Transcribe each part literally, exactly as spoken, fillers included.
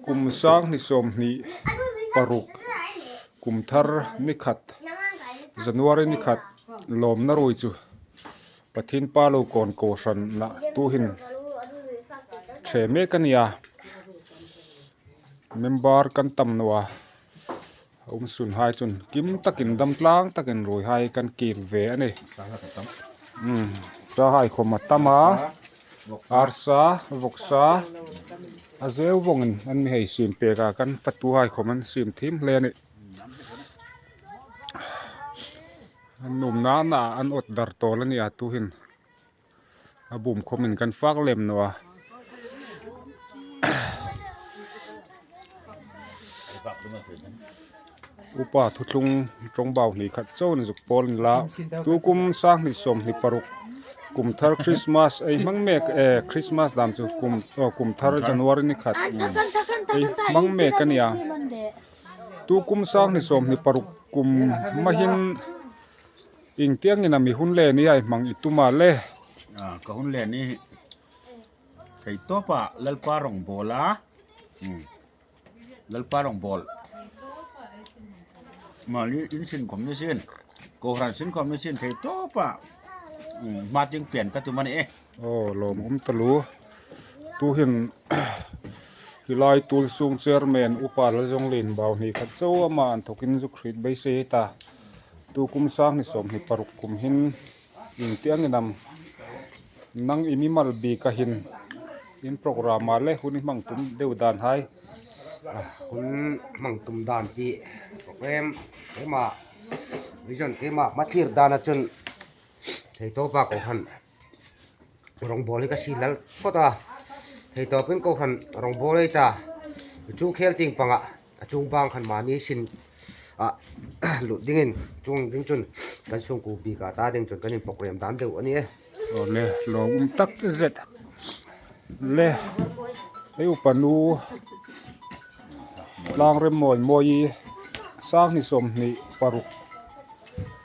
Kum sang hni sawmhni paruk, kum thar ni khat, January ni khat, lawmna ruoi chu Pathien pa lo kawn kohranna tuhin ṭhe mek a nia. Member kan tam naw a, a um sunhai chun kim takin, dam tlang takin ruoihai kan kir ve a nih. Hmm, sahai khawm a tam a, arsa, vawksa, a zeu vawngin an mi hei siem pek a, kan fatuhai khawm an siem thiem hle a nih. An nuomna na an awt dar tawl a nia tuhin. A bum khawmin kan fak lem naw a. Upa thuthlung ṭawngbau hni khat chauin zuk pawl inla. Tukum sang hni sawmhni paruk, kum thar Christmas ei hmang mek, eh, Christmas dam chu kum, oh, kum thar January ni khat. Ei hmang mek a nia. Tukum sang hni sawmhni paruk kum ma hin ieng tiengin am i hun le ni ei hmang i tum a le? Ah, ka hun le ni thei tawpa Lalpa rawngbawl a. Hmm. Lalpa rawngbawl. Mani in sin khawm ni sin, kohran sin khawm ni sin thei tawpa, hmm, hma tieng pen ka tum a nih e. Aw, lawmum taluo. Tuhin hi lai tuol sung chairman Upa Lalzawnglen bau hni khat chau ama inthawkin zuk hriet beisei ta. Tukum sang hni sawmhni paruk kum hin ieng tiengin am nang i mimal bik a hin in program a le hun i hmang tum deu dan hai? Ah, hun hmang tum dan ti program, ema, vision ema hma thlir dan a chun thei tawpa kohran rawngbawl hi ka sie lal phawt a. Thei tawpin kohran rawngbawl ei ta. Chu khel tieng panga, a chung bang khan mani sin a lut dingin, chuong ding chun kan sungkuo bik a ta ding chun kan in program dan deu a nih e. Aw le, lawmum tak zet. Le, ei upa nu Tlangrem Mawi Mawi, sang hni sawmhni paruk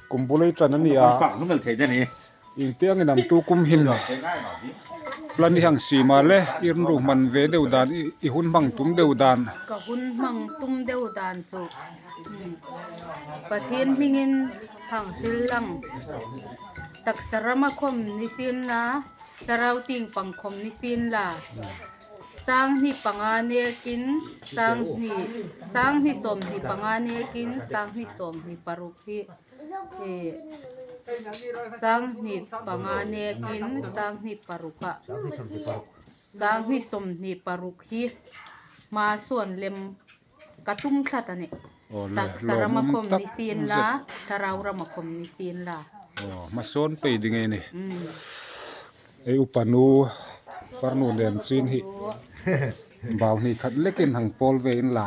kum bul ei ṭan a nia. Fak nu mel thei de ni. Ieng tiengin am tukum hin plan i hang siem a le, i ruhman ve deu dan, i, i hun hmang tum deu dan? Ka hun hmang tum deu dan chu, hmm, Pathien hmingin hang hril lang. Taksa rama khawm ni sien la, thlarau tieng pang khawm ni sien la. Sang hni panga nekin, sang hni, sang hni sawmhni panga nekin, sang hni sawmhni paruk hi, eh, sang hni panga nekin sang hni paruk a, sang hni sawmhni paruk hi hma sawn lem ka tum tlat a nih. Aw le, taksa rama khawm ni sien la, thlarau rama khawm ni sien la. Aw, hma sawn pei ding ei nih. Mm. Ei upa nu, Farnu Nemchin hi bau hni khat lekin hang pawl ve inla.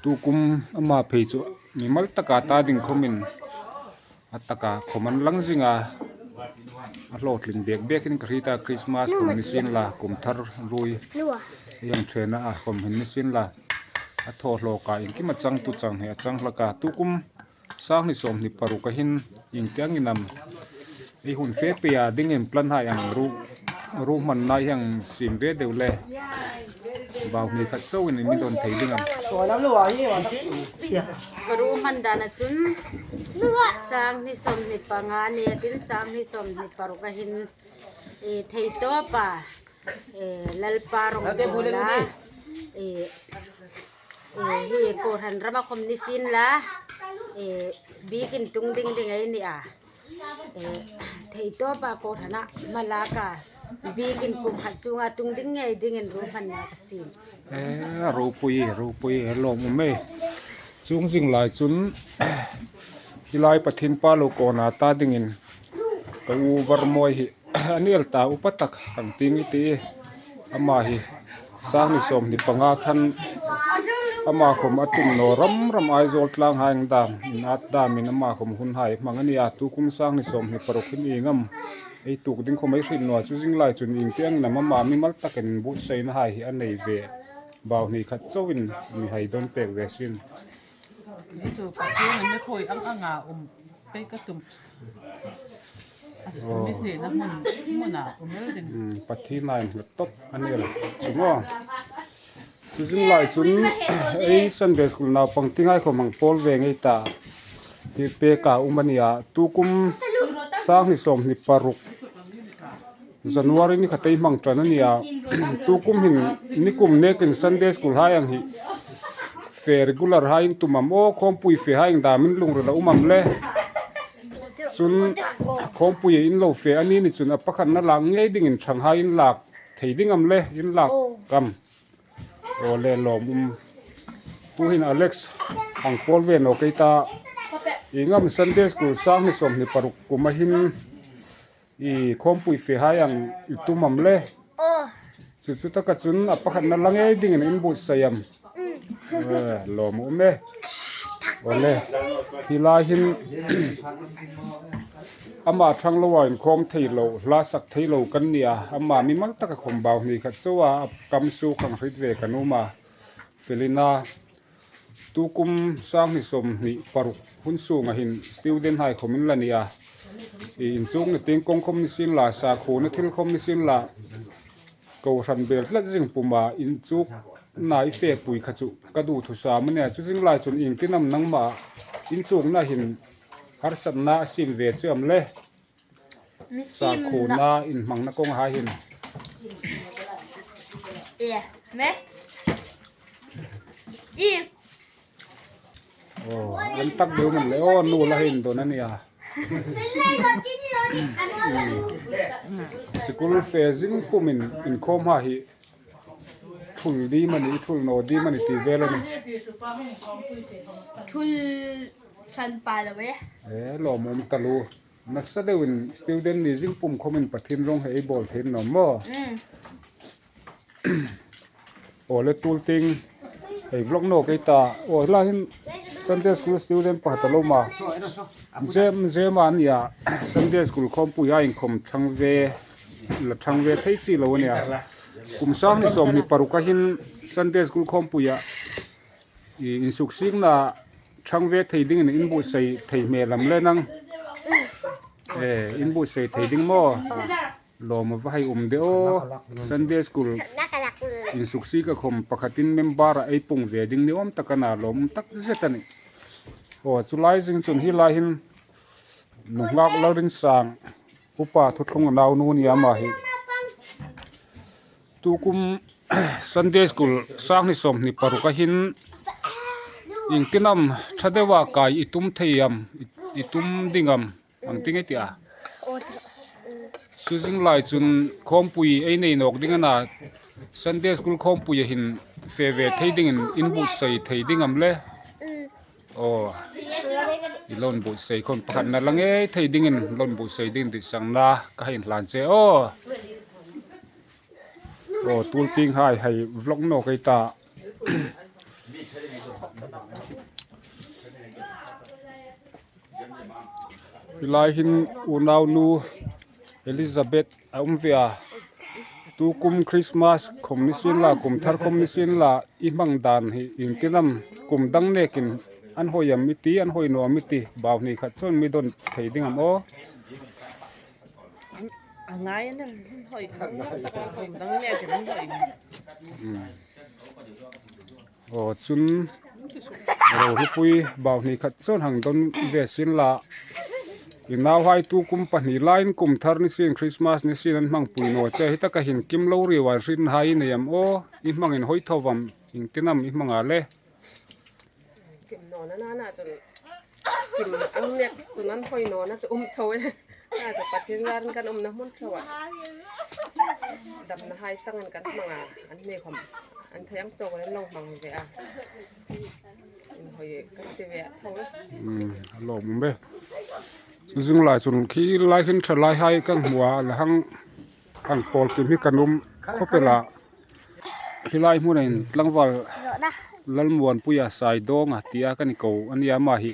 Tukum ama phei chu mimal taka ta ding khawmin a taka khawm an lang zing a. A hlawtling bek bekin ka hriet a, Christmas khawm ni sien la, kum thar ruoi ei hang ṭhen a, a khawm hin ni sien la, a thaw hlawka iengkim a chang tu chang hi a chang hlak a. Tukum sang hni sawmhni paruk a hin ieng tiengin am ei hun fe pei a dingin plan hai ang, ru, ruhmanna hi hang siem ve deu le? Bau hni khat chauin i mi dawn thei ding am? Ka ruhman dan a chun sang hni sawmhni panga nekin sang hni sawmhni paruk a hin, eh, thei tawpa, eh, Lalpa rawngbawl a, eh, eh, hi kohran rama khawm ni sien la, eh, bikin tung ding ding ei ni a. Eh, thei tawpa kohran a hma laka bikin kum khat sunga tung ding ngei dingin ruhmanna ka siem. Eh, ropui, ropui, lawmum e. Chuong zing lai chun hi lai Pathien pa lo kawna ta dingin ka u Varmawi hi a ni el ta, upa tak ang ting i ti. Ama hi sang hni sawmhni panga khan ama khawm a tum naw ram ram, Aizawl tlang hai ang dam, in at damin ama khawm hun hai hmang a nia. Tukum sang hni sawmhni paruk hin ieng am ei tuok ding khawm ei hriet naw a, chu zing lai chun ieng tiengin am ama mimal takin buotsaina hai hi a nei ve? Bau hni khat chauin mi hai dawn pek ve sien. Ni chu Pathienin a mi phawi ang anga um pei ka tum. A, aw, mi siena hmun, hmuna um el ding. Hmm, Pathien a inhlat tawp a ni el chu maw. Chu zing lai chun ei Sunday School naupang tinghai khom hang pawl ve ngei ta. Hi peka um a nia. Tukum sang hni sawmhni paruk January ni khat ei hmang ṭan a nia. Tukum hin nikum nekin Sunday School hai ang hi fe regular hai in tum am aw, khawmpui fe hai ang dam in lungril a um am le? Chun khawmpui in lo fe a ni ni chun a pakhatna lak ngei dingin ṭhang hai in lak thei ding am le, in lak am? Aw le, lawm um. Tuhin Alex hang pawl ve nawk ei ta. Ieng am Sunday School sang hni sawmhni paruk kum a hin i khawmpui fe hai ang i tum am le? Chu chu taka chun a pakhatna la ngei dingin in buotsai am? Eh, lawm um e. Aw le, hi lai hin ama ṭhang loa inkhawm thei lo, hla sak thei lo kan nia. Ama mimal taka khom bau hni khat chauha a kam suk hang hriet ve kan um a. Felina, tukum sang hni sawmhni paruk hun sunga hin student hai khom in la nia. I inchukna tieng kawng khom ni sien la, sakhuona thil khom ni sien la, kohran bel tlat zing puma inchukna i fepui kha chu ka duthusam a nia. Chu zing lai chun ieng tin am nangma inchukna hin harsatna a siem ve che am le? Sakhuona inhmangna kawng hai hin. E, me? I. Aw, an tak deu man le, aw, nu la hin don a nia. School fe zing pumin inkhawm ha hi thul ding am a ni, thul naw ding am a ni ti vel a ni. Thul san pa lo e. E, lawm um taluo. Nasa deuin student ni zing pum khomin Pathien rawng hei ei bawl thei naw maw? Mm. Aw le, tultieng ei vlog nawk ei ta. Aw, hi lai hin Sunday School student pakhat a lo ma. Zem zem a nia, Sunday School khawmpui hai inkhawm ṭhang ve, la ṭhang ve thei chi lo a nia. Kum sang hni sawmhni paruka hin Sunday School khawmpuia i insuksikna ṭhang ve thei dingin in buotsai thei hmel am le nang? E, in buotsai thei ding maw? Lawm a va hai um de aw. Sunday School insuksika khom pakhatin member-a ei pung ve ding ni awm tak a na, lawm um tak zet a nih. Aw, chu lai zing chun hi lai hin Nunghak Lalrinsang, Upa Thuthlung a naunu a nia ama hi. Tukum Sunday School sang hni sawmhni paruka hin ieng tin am ṭha deua kai i tum thei am, i, i tum ding am? Ang ti ngei ti a. Chu zing lai chun khawmpui ei nei nawk ding a na, Sunday School khawmpuia hin fe ve thei dingin in buotsai thei ding am le? Aw, i lo inbuotsai khom pakhatna la ngei thei dingin lo inbuotsai dingin ditsakna ka hei inhlan che aw. Aw, tultieng hai hei vlog nawk ei ta. Hi lai hin unaunu Elizabeth a um ve a. Tukum Christmas khom ni sien la, kum thar khom ni sien la, i hmang dan hi ieng tin am, kum dang nekin an hoi am i ti, an hoi naw am i ti, bau hni khat chun mi don thei ding am aw? A ngai an hoi, kum dang nekin an hoi. Hmm. Aw, chun ro hripui bau hni khat chun hang don ve sien la. I nauhai tukum pahni laiin kum thar ni sien, Christmas ni sien an hmangpui naw che. Hi taka hin kim lo riewin hrietna hai nei am aw? I hmangin hoi tho am? Ieng tin am i hmang a le? Kim nawna na na chun, kim ang nek chun an hoi nawna chu um tho e. A chu Pathien zarin kan umna hmun tho a. Damna hai changin kan hmang a, an ni khom. An thei ang tawk an lo hmang ve a. Inhoi kan ti ve a tho e. Hmm, a lawm um e. Chu zing lai chun khi lai hin ṭhalai hai kan hmu a, la hang, hang pawl kim hi kan um khawp el a. Hi lai hmuna hin tlangval Lalmuanpuia Saidawnga tia kan ko a nia, ama hi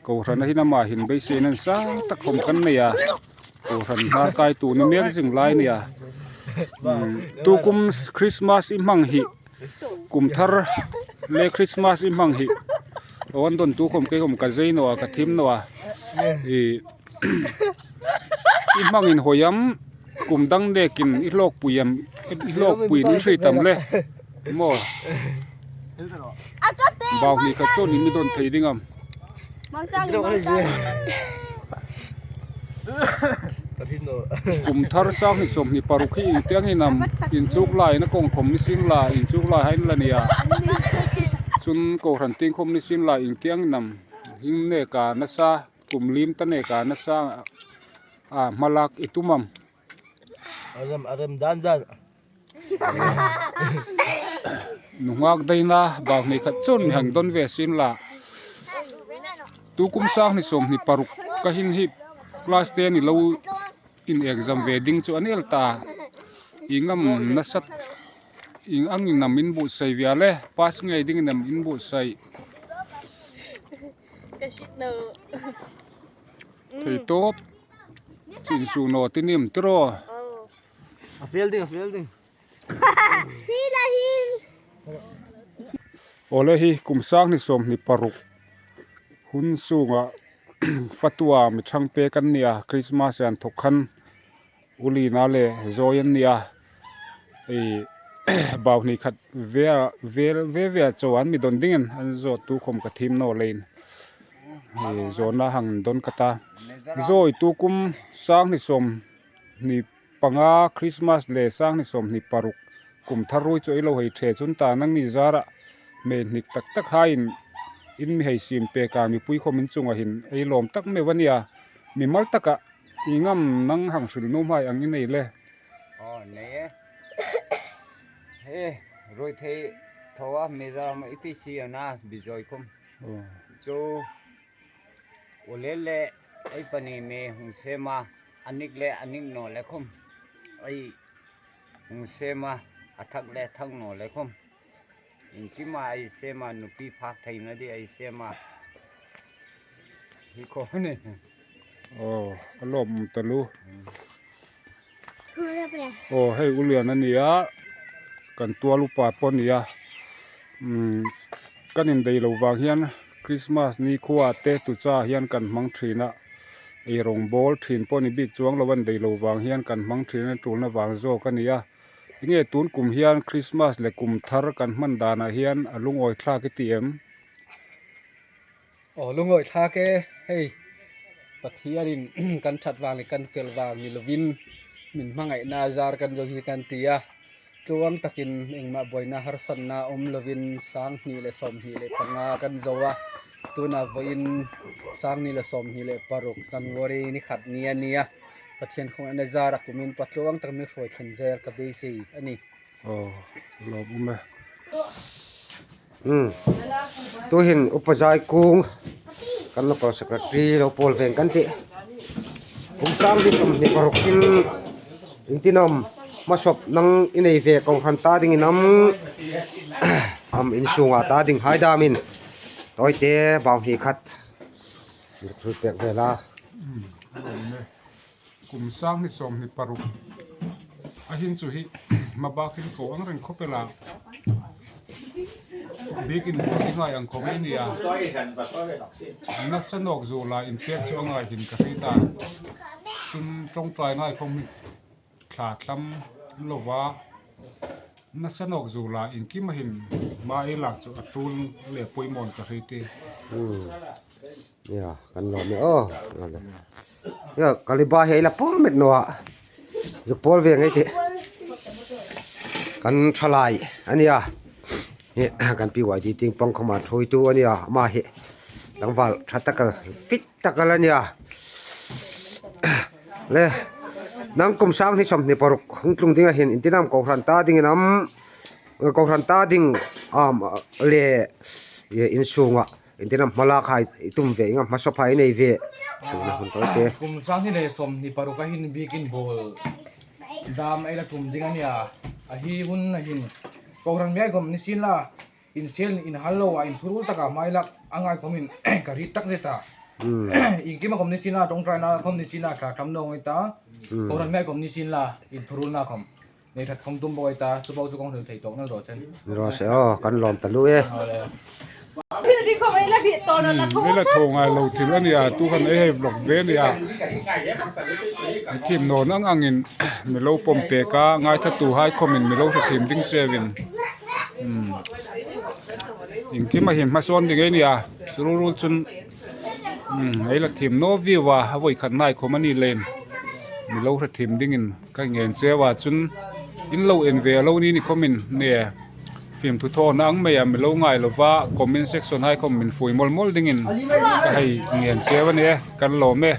kohran a hin ama hin beisei nan sang tak khom kan nei a. Kohran hnar kaitu ni mek zing lai a nia. Hmm, tukum Christmas i hmang hi, kum thar le Christmas i hmang hi, aw, an don tu khom kei khom ka zei naw a, ka thiem naw a. I, i hmangin hoi am, kum dang nekin i hlawkpui am, i hlawkpuiin i hriet am le? Maw. Bau hni khat chun in mi don thei ding am? Kum thar sang hni sawmhni paruk hi ieng tieng hin am, inchuk lai na kawng khawm ni sien la, inchuk lai hai la nia. Chun kohran tieng khawm ni sien la, ieng tieng hin am. Hieng neka nasa, kum liem ta neka nasa, a hmalak i tum am? A rem, a rem dan dan. Nunghak daina bau hni khat chun mi hang don ve sien la. Tu kum sang hni sawmhni paruk ka hin hi class ten ni lo in exam ve ding chu a ni el ta. Ieng am nasat, ieng angin am in buotsai ve a le, pass ngei dingin am in buotsai? Ka hriet naw. Thei tawp. Chin su naw ti nim tiro. Oh. A fail ding, a fail ding. Hi la hi. Ole hi kum sang hni sawmhni paruk hun sunga fatua mi ṭhang pek an nia, Christmas an thawk khan u Lina le Zawi an nia. Ei, bau hni khat ve, ve, ve ve a chaw an mi don dingin an zawtu khawm ka thiem naw leiin. Ei, zawna hang don ka ta. Zawi tu kum sang hni sawmhni panga Christmas le sang hni sawmhni paruk kum thar ruoi chu ei lo hei ṭhe chun ta nangni zara mei hnik tak tak haiin in mi hei siem pek a, mipui khawm in chunga hin ei lawm tak meu a nia. Mimal taka ieng am nang hang hril nuom hai ang i nei le? Aw, nei e. He, ruoi thei thawa Mizoram i pi si ana Bijoy khawm. Aw. Chu u le le ei pahni mi hung siem a, a nik le a nik naw le khawm. Ei hung siem a, a thak le thak naw le khawm. Iengkima ei siem a, nupi phak theina ding ei siem a. Hi ko ni. Aw, a lawm um taluo. Aw, hei u Lian a nia. Kan tual upa pawh a nia. Hmm, kan indei lo vang hian Christmas ni khuate tu cha hian kan hmang ṭhin a. Ei rawngbawl ṭhin pawh ni bik chuang lo an dei lo vang hian kan hmang ṭhin a, tulna vang zawk a nia. Enge tun kum hian Christmas le kum thar kan hman danah hian a lungawi thlak i ti em? Aw, lungawi thlak e, hei. Pathianin kan ṭhat vang le kan fel vang ni lovin, min hmangaihna zar kan zo hi kan ti a. Tluang takin engmah buaina harsatna awm lovin sang hnih le sawmhnih le panga kan zo a. Tuna vawiin sang hnih le sawmhnih le paruk January ni khat ni a nia. Pathian khawngaihna zara kumin pa tluang tak min hruai thlen zel ka beisei a ni. Aw, lawm um e. Hmm. Tuhin Upa Zaikung, kan local secretary lo pawl veng kan tih. Kum sang hnih sawmhnih paruk in, iengtin am hmasawnna i nei ve, kohran ta dingin am, am in sunga ta ding hai damin. Tawite bau hni khat. Zuk hril pek ve la. Hmm, a lawm e. Kum sang hnih sawmhnih paruk a hin chu hi, hmabak hin ko ang reng khawp el a. Bikin buai ngai ang khawm ei nia. Nasa nawk zuola inpek chu a ngai hin ka hriet a. Chun ṭawngṭai ngai khawm hi thla thlam lova. Nasa nawk zuola iengkima hin hma ei lak chu a tul le pawimawin ka hriet e. Hmm. Ya, kan lawm e aw. Ya, kaliba hi ei la pawl met naw a. Zuk pawl ve ngei tih. Kan ṭhalai a nia. Hi, kan P Y D tieng pawng khawma ṭhuoitu a nia. Ama hi tlangval ṭha tak el, fit tak el a nia. Le, nang kum sang hnih sawmhnih paruk hung tlung dinga hin, iengtin am kohran ta dingin am, kohran ta ding am, le, in sunga iengtin am hmalak hai i tum ve, ieng am hmasawnna i nei ve? Tuna hun tawite. Kum sang hnih le sawmhnih paruka hin bikin bawl dam ei la tum ding a nia. A hi hun a hin kohran mi ai khawm ni sien la, insel in hal lo a, in thurul taka hma ei lak a ngai khawmin ka hriet tak zet a. Hmm. Iengkima khawm ni sien la, ṭawngṭaina khawm ni sien la, thla thlam naw ngei ta. Hmm. Kohran mi ai khawm ni sien la, in thurulna khawm nei ṭhat khawm tum bawk ei ta, chu bawk chu kawng hril thei tawk naw rawh chen. Ni raw se aw, kan lawm taluo e. Aw le. Hmm, mi la thaw ngai lo thil a nia, tu khan ei hei vlog ve a nia. Mi thim nawn ang angin mi lo pawm pek a, ngaithlatuhai khawmin mi lo hre thim ding che uvin. Iengkim a hin hmasawn ding ei nia. Chu ruol ruol chun ei la thiem naw vieu a, a voi khat hnai khawm a ni leiin mi lo hre thiem dingin ka ngen cheu a, chun in lo en ve lo ni ni khawmin ne, film thu thawna ang maia mi lo ngai lova comment section hai khawm min fui mawl mawl dingin ka hei ngen cheu a nih, kan lawm e.